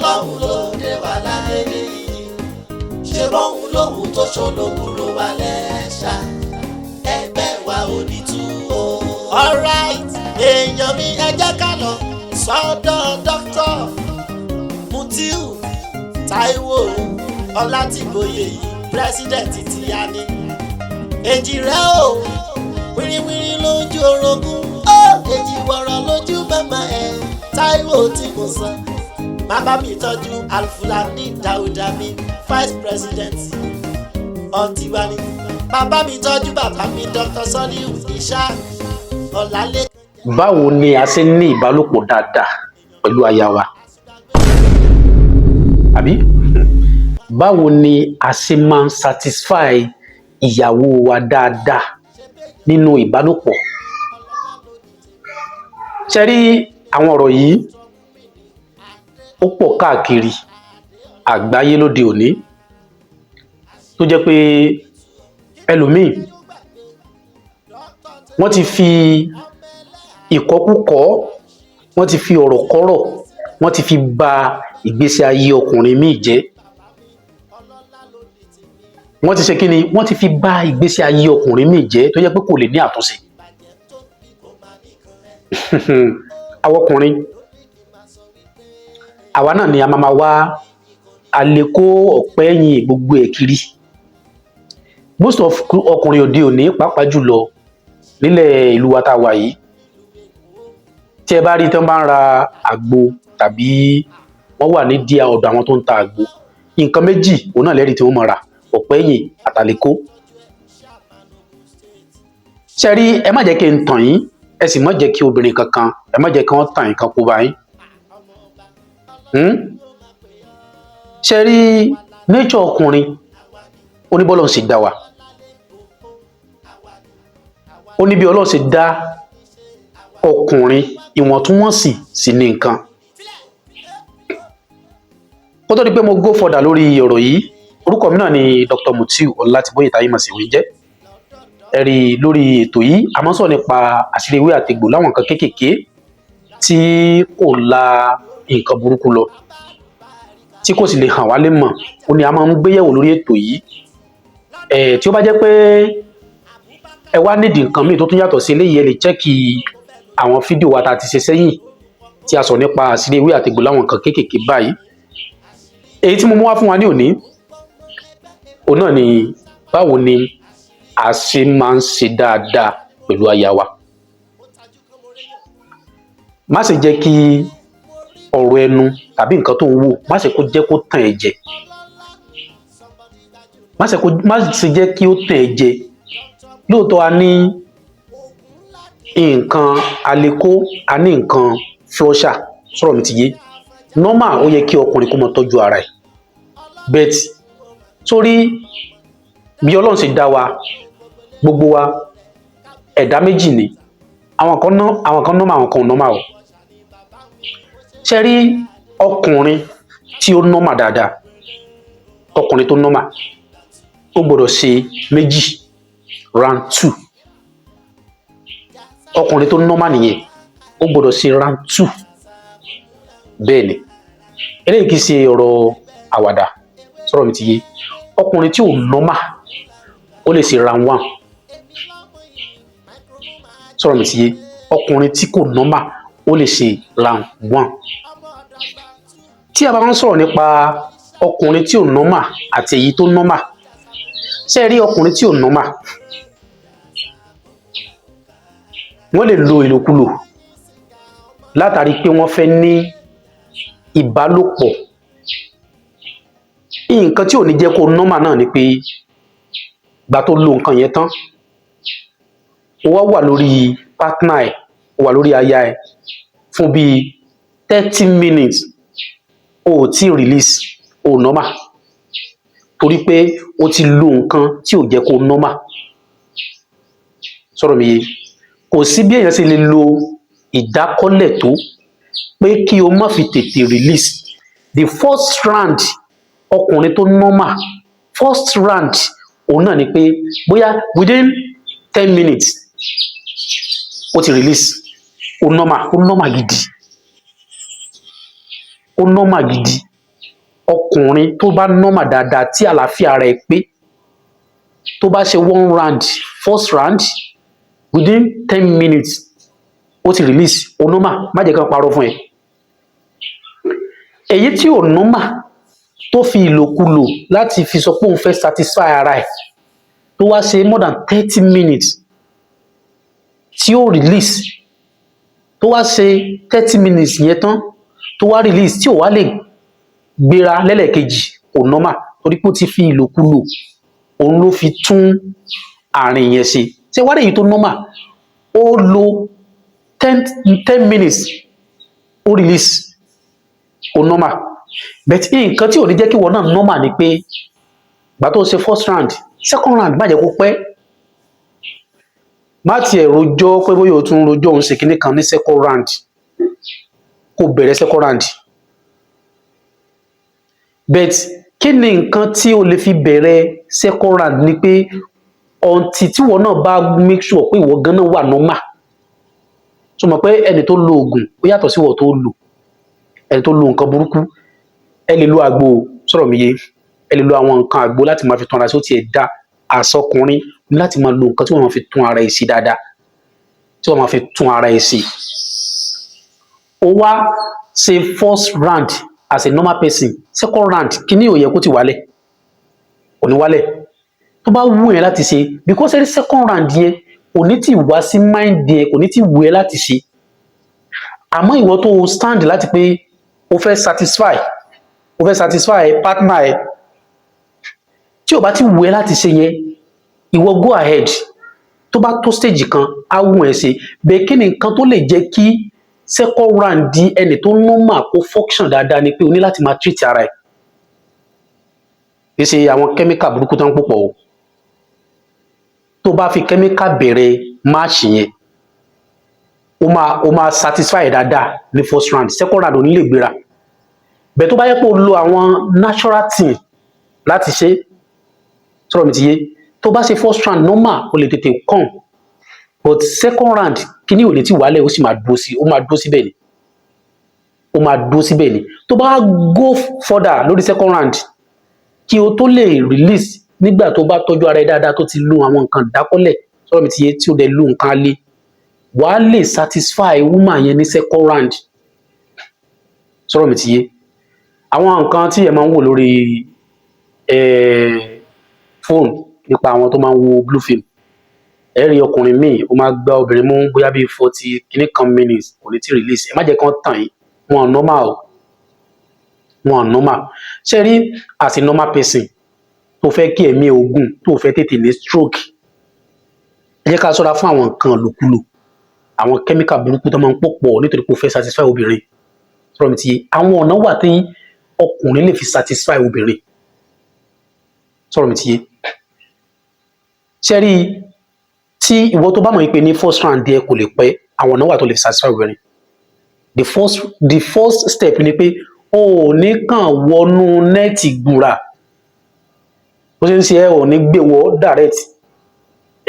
Ọlọ́run ló dé wa ládé níyì. Ṣé bóun lóhùn tó ṣolókùrò wa lẹ́ṣà? Ẹgbẹ́ wa ò ní tú o. Alright, èèyàn mi, ẹ jẹ́ ká lọ sọ́dọ̀ Dr. Mutiu Taiwo Ọlátìbóyè yìí, president tí a ní. Èjì rẹ o, wíríwírí lójú orogún ó, èjì wọ̀rọ̀ lójú màmá ẹ̀. Táíwò tí mo sọ, bàbá mi tọ́jú Alfulani Dáúdà mi, vice president ọtíwá ni. Bàbá mi tọ́jú bàbá mi, Dr. Soliu Ishaq Ọ̀làlẹ́. Báwo ni a ṣe ń ní ìbálòpọ̀ dáadáa pẹ̀lú aya wa, àbí báwo ni a ṣe máa ń satisfy ìyàwó wa dáadáa nínú ìbálòpọ̀? Ṣe rí àwọn ọ̀rọ̀ yìí, ó pọ̀ káàkiri àgbáyé lóde òní, tó jẹ́ pé ẹlòmíì, wọ́n ti fi ìkọ́kúkọ́, wọ́n ti fi ọ̀rọ̀ kọ́rọ̀, wọ́n ti fi ba ìgbésí ayé ọkùnrin míì jẹ́. Wọ́n ti ṣe kí ni? Wọ́n ti fi ba ìgbésí ayé ọkùnrin míì jẹ́, tó jẹ́ pé kò lè ní àtúnṣe. Àwọn ọkùnrin, àwa náà ni a máa ma wá àlékó ọ̀pẹ́ ẹ̀yìn gbogbo ẹ̀ kiri. Most of ọkùnrin òde òní, pàápàá jùlọ nílẹ̀ ìlú wa tá a wà yìí, tí ẹ bá rí tí wọ́n bá ń ra àgbo tàbí wọ́n wà nídìí ọ̀dọ̀ àwọn tó ń ta àgbo, nǹkan méjì òun náà lẹ́rìí tí wọ́n máa rà: ọ̀pẹ́ ẹ̀yìn àtàlékó. Ṣe rí, ẹ má jẹ́ kí n tàn yín, ẹ sì má jẹ́ kí obìnrin kankan, ẹ má jẹ́ kí wọ́n tàn yín kan kó bá yín. Ṣe rí, nature ọkùnrin, ó ní bọ́lọ̀ ṣe dá wa, ó ní bí Ọlọ́run ṣe dá ọkùnrin, ìwọ̀ntúnwọ̀nsì sì ní nǹkan. Kó tó di pé mo go further lórí ọ̀rọ̀ yìí, orúkọ mi náà ni Dr. Mutiu Ọlátìbóyè táyé mọ̀ sí Wíńjẹ́. Ẹ rí, lórí ètò yìí, a máa ń sọ̀rọ̀ nípa àṣírí ewé àtegbò, láwọn nǹkan kéékèèké tí kò la nǹkan burúkú lọ, tí kò sì lè hàn wá lè mọ̀, ó ní a máa ń gbéyẹ̀wò lórí ètò yìí. Ẹ̀ tí ó bá jẹ́ pé ẹ wá nídìí nǹkan míì tó tún yàtọ̀ sí eléyìí, ẹ lè check àwọn fídíò wa tá a ti ṣe sẹ́yìn tí a sọ nípa àṣírí ewé àtegbò, láwọn nǹkan kéékèèké báyìí. Èyí tí mo mú wá fún wa ní òní, òun náà ni báwo ni a ṣe máa ń ṣe dáadáa pẹ̀lú aya wa. Má ṣe jẹ́ kí ọ̀rọ̀ ẹnu tàbí nǹkan tó ń wò, má ṣe kó jẹ́ kó tàn ẹ́ jẹ. Má ṣe jẹ́ kí ó tàn ẹ́ jẹ. Lóòótọ́, a ní nǹkan àlékó, a ní nǹkan flusher. Sọ̀rọ̀ mi ti yé? Normal, ó yẹ kí ọkùnrin kó máa tọ́jú ara ẹ̀, but sórí bí Ọlọ́run ṣe dá wa, gbogbo wa, ẹ̀dá méjì ni. Àwọn kan ná, àwọn kan normal, àwọn kan ò normal o. Ṣe rí, ọkùnrin tí ó normal dáadáa, ọkùnrin tó normal, ó gbọ́dọ̀ ṣe méjì, round two. Ọkùnrin tó normal nìyẹn, ó gbọ́dọ̀ ṣe round two. Bẹ́ẹ̀ ni, eléyìí kì í ṣe ọ̀rọ̀ àwàdà. Sọ̀rọ̀ mi ti yé? Ọkùnrin tí ò normal, ó lè ṣe round one. Sọ̀rọ̀ mi ti yé? Ọkùnrin tí kò normal, ó lè ṣe round one. Tí a bá ń sọ̀rọ̀ nípa ọkùnrin tí ò normal àti èyí tó normal, ṣé ẹ rí, ọkùnrin tí ò normal, wọ́n lè lo ìlòkulò látàrí pé wọ́n fẹ́ ní ìbálòpọ̀. Nǹkan tí ò ní jẹ́ kó normal náà ni pé ìgbà tó lo nǹkan yẹn tán, ó wá wà lórí partner ẹ̀, ó wà lórí aya ẹ̀ fún bíi 30 minutes, o ò tí release, o ò normal, torí pé o ti lo nǹkan tí ò jẹ́ kó normal. Sọ̀rọ̀ mi yé? Kò sí bí èèyàn ṣe lè lo ìdákọ́lẹ̀ tó pé kí o má fi tètè release the first round. Ọkùnrin tó normal, first round, òun náà ni pé bóyá within 10 minutes, ó ti release, ó normal, ó normal gidi, ó normal gidi. Ọkùnrin tó bá normal dáadáa, tí àlàáfíà rẹ̀ pé, tó bá ṣe one round, first round, within 10 minutes ó ti release, ó normal. Má jẹ́ kí wọ́n parọ́ fún ẹ. Èyí tí ò normal, tó fi ìlòkulò láti fi sọ pé òun fẹ́ satisfy ara ẹ̀, tó wá ṣe more than 30 minutes tí ó release, tó wá ṣe 30 minutes yẹn tán, tó wá release, tí ò wá lè gbéra lẹ́lẹ̀kejì, kò normal, torí pé ó ti fi ìlòkulò, òun ló fi tún àárín yẹn ṣe. Ṣé wá rí èyí tó normal, ó lo 10 minutes, ó release, ó normal. But nǹkan tí ò ní jẹ́ kí ìwọ náà normal ni pé ìgbà tó ṣe first round, second round, má jẹ́ kó pẹ́. Má tiẹ̀ rojọ́ pé bóyá o tún rojọ́ òun ṣe kinní kan ní second round. Kó bẹ̀rẹ̀ second round. But kí ni nǹkan tí o lè fi bẹ̀rẹ̀ second round? Ni pé until tí ìwọ náà bá make sure pé ìwọ gan náà wà normal. Tó mọ̀ pé ẹni tó lo oògùn, ó yàtọ̀ sí ìwọ tó lò, ẹni tó lo nǹkan burúkú. Ẹ lè lo àgbo, sọ̀rọ̀ mi yé? Ẹ lè lo àwọn nǹkan àgbo láti máa fi tún ara ṣe. Ó tiẹ̀ dá àsọkùnrin ní láti máa lo nǹkan tí wọ́n máa fi tún ara ẹ̀ ṣe dáadáa, tí wọ́n máa fi tún ara ẹ̀ ṣe. Ó wá ṣe first round as a normal person, second round, kíní ò yẹ kó ti wálẹ̀, kò ní wálẹ̀. Tó bá wù ẹ́ láti ṣe, because ẹni second round yẹn kò ní tí wá sí mind yẹn, kò ní tí wù ẹ́ láti ṣe. Àmọ́ ìwọ tó stand láti pé o fẹ́ satisfy partner ẹ, tí o bá ti wù ẹ́ láti ṣe yẹn, ìwọ go ahead. Tó bá tó stage kan, á wù ẹ́ ṣe bẹ́ẹ̀. Kí ni nǹkan tó lè jẹ́ kí second round di ẹni tó normal kó function dáadáa? Ni pé o ní láti máa treat ara ẹ̀. Kì í ṣe àwọn chemical burúkú tó ń pòpọ̀ o. Tó bá fi chemical bẹ̀rẹ̀ match yẹn, ó máa satisfy dáadáa ní first round, second round ò ní lè gbéra bẹ́ẹ̀. Tó bá yẹ pé o lo àwọn natural thing láti ṣe, sọ̀rọ̀ mi ti yé? Tó bá ṣe first round normal, o lè tètè come, but second round, kíní ò lè ti wálẹ̀, ó sì máa dúró sí, ó máa dúró síbẹ̀ ni, ó máa dúró síbẹ̀ ni. Tó bá go further lórí second round, kí o tó lè release, nígbà tó bá tọ́jú ara ẹ dáadáa, tó ti lo àwọn nǹkan dákọ́lẹ̀, sọ̀rọ̀ mi ti yé? Tí o dẹ̀ lo nǹkan alẹ́, wàá lè satisfy woman yẹn ní second round. Sọ̀rọ̀ mi ti yé? Àwọn nǹkan tí ẹ máa ń wò lórí fóònù nípa àwọn tó máa ń wo blue film, ẹ rí ọkùnrin míì, ó máa gbá obìnrin mú bóyá bíi 40 kìíní kan minutes, kò ní tí release. Ẹ má jẹ́ kí wọ́n tàn yín, wọn normal o, wọn normal. Ṣé rí, as a normal person tó fẹ́ kí ẹ̀mí ogun, tó fẹ́ tètè ní stroke, ẹ jẹ́ ká ṣọ́ra fún àwọn nǹkan lòkulò, àwọn chemical burúkú tó máa ń pò pọ̀ nítorí pé ó fẹ́ satisfy obìnrin. Sọ̀rọ̀ mi ti yé? Àwọn ọ̀nà wà tí ọkùnrin lè fi satisfy obìnrin. Sọ̀rọ̀ mi ti yé? Ṣé rí, tí ìwọ tó bá mọ̀ pé ní first round díẹ̀ kò lè pẹ́, àwọn ọ̀nà wà tó lè fi satisfy obìnrin. The first step ni pé o ò ní kàn wọnú net gbùrà bó ṣe ń ṣe ẹ, ò ní gbé wọ direct.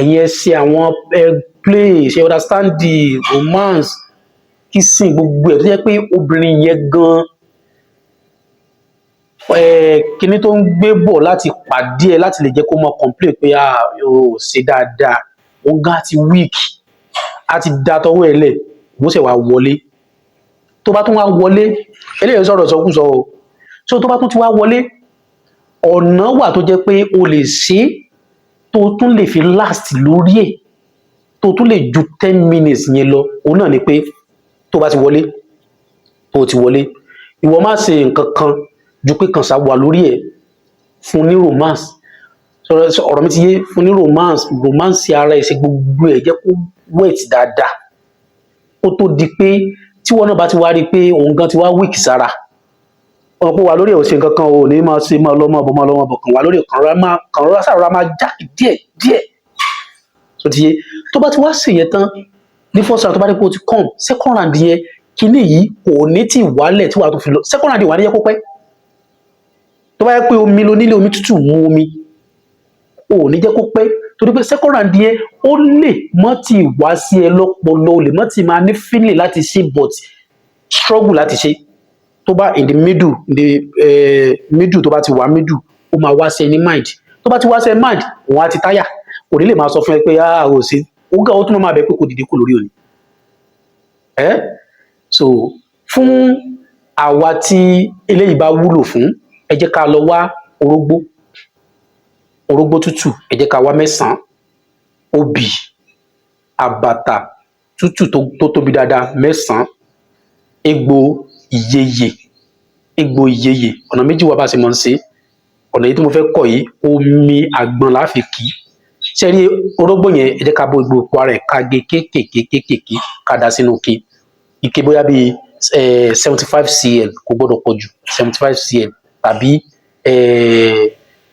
Ẹ̀yin ẹ ṣe àwọn ẹ play, ṣe understand the romance, kissing, gbogbo ẹ̀, tó jẹ́ pé obìnrin yẹn gan ẹ, kíní tó ń gbé bọ̀ láti pàdé ẹ, láti lè jẹ́ kó mọ complain pé ah, o ṣe dáadáa, òun gan ti weak, á ti da tọwọ́ ẹ lẹ̀, bó ṣe wá wọlé. Tó bá tún wá wọlé, eléyìí sọ̀rọ̀ sọkúsọ o. So tó bá tún ti wá wọlé, ọ̀nà wà tó jẹ́ pé o lè ṣe é tó tún lè fi last lórí ẹ̀, tó tún lè ju 10 minutes yẹn lọ. Òun náà ni pé tó bá ti wọlé, tó ti wọlé, ìwọ má ṣe nǹkan kan ju pé kàn sá wà lórí ẹ̀, fún ní romance. Ọ̀rọ̀ mi ti yé? Fún ní romance, romance ara ẹ̀, ṣe gbogbo ẹ̀, jẹ́ kó wet dáadáa, kó tó di pé tí wọn náà bá ti wá rí i pé òun gan ti wá weak sára, ọ̀pọ̀ wà lórí ẹ̀, ò ṣe nǹkan kan, ò ní máa ṣe máa lọ, máa bọ̀, máa lọ, máa bọ̀, kàn wá lórí ẹ̀, kàn rọra máa, kàn rọra sáà, rọra máa já díẹ̀ díẹ̀. Tó ti yé? Tó bá ti wá ṣe yẹn tán ní first round, tó bá rí pé o ti come second round yẹn, kíní yìí kò ní tí wálẹ̀ tí wàá tó fi lọ second round wà ní yẹ kó pẹ́. Tó bá yẹ pé omi lo nílé, omi tútù, mu omi, o ò ní jẹ́ kó pẹ́, torí pé second round yẹn, ó lè mọ́ ti wá sí ẹ lọ́pọlọ, ó lè mọ́ ti máa ní feeling láti ṣe, but struggle láti ṣe. Tó bá in the middle, in the middle, tó bá ti wà middle, ó máa wá sí ẹni mind. Tó bá ti wá sí ẹ mind, òun á ti táyà, kò ní lè máa sọ fún ẹ pé ah, ò sí ó gà, ó tún máa bẹ pé kò dìde kò lórí òní ẹ. So fún àwa tí eléyìí bá wúlò fún, ẹ jẹ́ ká lọ wá orógbó, orógbó tútù, ẹ jẹ́ ká wá mẹ́sàn-án, obì àbàtà tútù tó tóbi dáadáa mẹ́sàn-án, egbò ìyeyè. Egbò ìyeyè, ọ̀nà méjì wà bá a ṣe máa ń ṣe é. Ọ̀nà yìí tí mo fẹ́ kọ̀ yìí, omi àgbọn la fi kì í. Ṣé rí orógbó yẹn, ẹ jẹ́ ká bó gbogbo ara ẹ̀, ká gé kéékèèké kéékèèké, ká dà sínú ike. Ike bóyá bíi 75 cl, kò gbọ́dọ̀ pọ̀ jù 75 cl, tàbí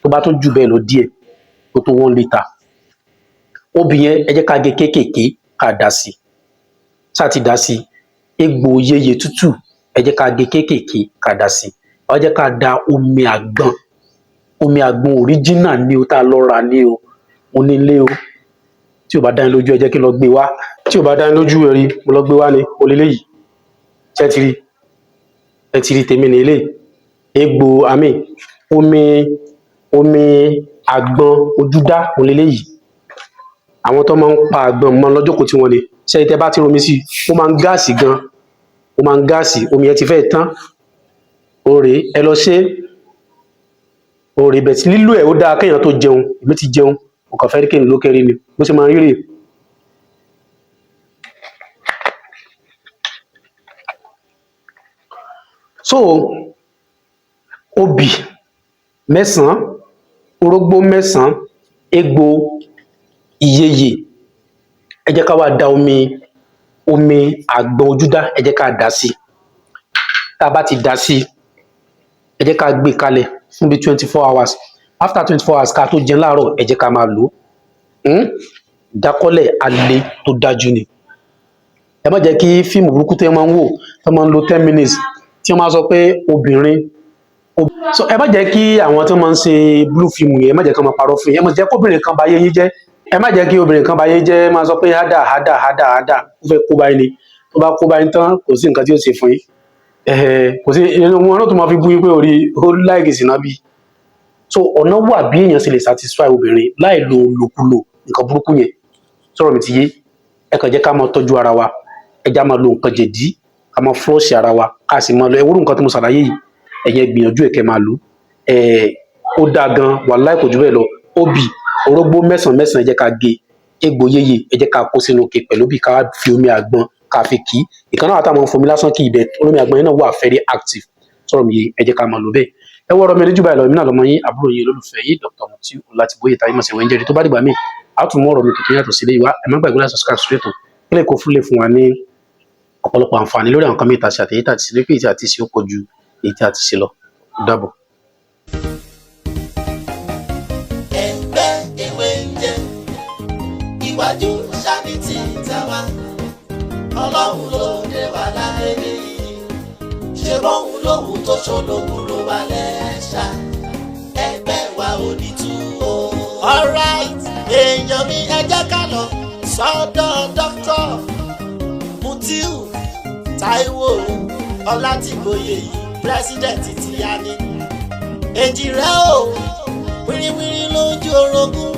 tó bá tún jù bẹ́ẹ̀ lọ díẹ̀, tó tó 1 litre. Obì yẹn, ẹ jẹ́ ká gé kéékèèké, ká dà sí. Ṣáà ti dà sí, egbò yeye tútù, ẹ jẹ́ ká gé kéékèèké, ká dà sí. Ẹ wá jẹ́ ká da omi àgbọn, omi àgbọn original ni o, tá a lọ rà ní o. Mo ní ilé o. Tí ò bá dá yín lójú, ẹ jẹ́ kí n lọ gbé wá. Tí ò bá dá yín lójú, ẹ rí mo lọ gbé wá ni mo lélẹ́yìí. Ṣé ẹ ti rí? Ẹ ti rí tèmi ní eléyìí, egbò àmì omi àgbọn ojúdá òun leléyìí. Àwọn tó máa ń pa àgbọn mọ́ lọ́jọ́ tí wọ́n ni ṣé tẹ́ bá ti romi sí i, ó máa ń gas gan, ó máa ń gas. Omi yẹn ti fẹ́ tán. Ó rèé, ẹ lọ ṣe. Ó rèé bẹ̀ tí lílò ẹ̀, ó dáa kéèyàn tó jẹun. Èmi ti jẹun, mo kàn fẹ́ kí n ló kéré ni bó ṣe máa ń rí rèé. So obì mẹ́sàn-án, orógbó mẹ́sàn-án, egbò ìyeyè, ẹ jẹ́ ká wá da omi àgbọn ojúdá, ẹ jẹ́ ká dà sí. Tá a bá ti dà sí, ẹ jẹ́ ká gbé kalẹ̀ fún bí 24 hours. After 24 hours, ká tó jẹun láàárọ̀, ẹ jẹ́ ká máa lò ó. Ìdákọ́lẹ̀ alẹ́ tó dájú ni. Ẹ má jẹ́ kí fíìmù burúkú tí wọ́n máa ń wò, tí wọ́n máa ń lo 10 minutes, tí wọ́n máa sọ pé obìnrin. So ẹ má jẹ́ kí àwọn tí wọ́n máa ń ṣe blue film yẹn, ẹ má jẹ́ kí wọ́n máa parọ́ fún yín. Ẹ má jẹ́ kóbìnrin kan ba ayé yín jẹ́. Ẹ má jẹ́ kí obìnrin kan ba ayé jẹ́, máa sọ pé hádà hádà hádà hádà, ó fẹ́ kó báyìí ni. Tó bá kó báyìí tán, kò sí nǹkan tí ó ṣe fún yín. Kò sí inú wọn náà tó máa fi bú yín pé orí ó láìkì sí náà bí. So ọ̀nà wà bí èèyàn ṣe lè satisfy obìnrin láì lo lòkulò nǹkan burúkú yẹn. Sọ̀rọ̀ mi ti yé? Ẹ kàn jẹ́ ká máa tọ́jú ara wa, ẹ já máa lo nǹkan jẹ̀dí, ká máa flush ara wa, ká sì máa lo ẹwúrú nǹkan tí mo ṣàlàyé yìí. Ẹ̀yin ẹ gbìyànjú ẹ̀ kẹ́ máa lò ẹ̀, ó dáa gan, wàláì, kò jù bẹ́ẹ̀ lọ. Obì, orógbó mẹ́sàn-án mẹ́sàn-án, ẹ jẹ́ ká gé. Egbò yeye, ẹ jẹ́ ká kó sínú ike pẹ̀lú bí ká fi omi àgbọn ká fi kì í. Ìkan náà táwọn fomi lásán kì í bẹ̀, olómi àgbọn yẹn náà wà very active. Sọ̀rọ̀ mi yé? Ẹ jẹ́ ká máa lò bẹ́ẹ̀. Ẹ wọ́ ọ̀rọ̀ mi lójú báyìí lọ. Èmi náà lọmọ yín, àbúrò yín, olólùfẹ́ yín, Dr. Mutiu Ọlátìbóyè táyé mọ̀ sí Wẹ́ńjẹ́rì. Tó bá dìgbà míì, a tún mú ọ̀rọ̀ mi tuntun yàtọ̀ sílé ìwá. Ẹ má gbàgbé láti subscribe sí ètò kílẹ̀ kó fún lè fún wa ní ọ̀pọ̀lọpọ̀ àǹfààní lórí àwọn kan mìíràn àti àtẹ̀yí tàti sí pé èyí tí a ti ṣe ó pọ̀ ju èyí tí a ti ṣe lọ. Ó dàbọ̀. Ẹgbẹ́ ewé ń jẹ́ iwájú sani tí tàwa, ọlọ́run ló dé wa láyé nìyí, ṣe bóun lóhùn tó ṣológun ló wà lẹ́ṣà, ẹgbẹ́ wa ò ní tú o. Alright, èèyàn mi, ẹ jẹ́ ká lọ sọ́dọ̀ Dr. Mutiu Taiwo Ọlátìbóyè yìí, president ti a ní. Èjì rẹ o, wíríwírí lójú orogún.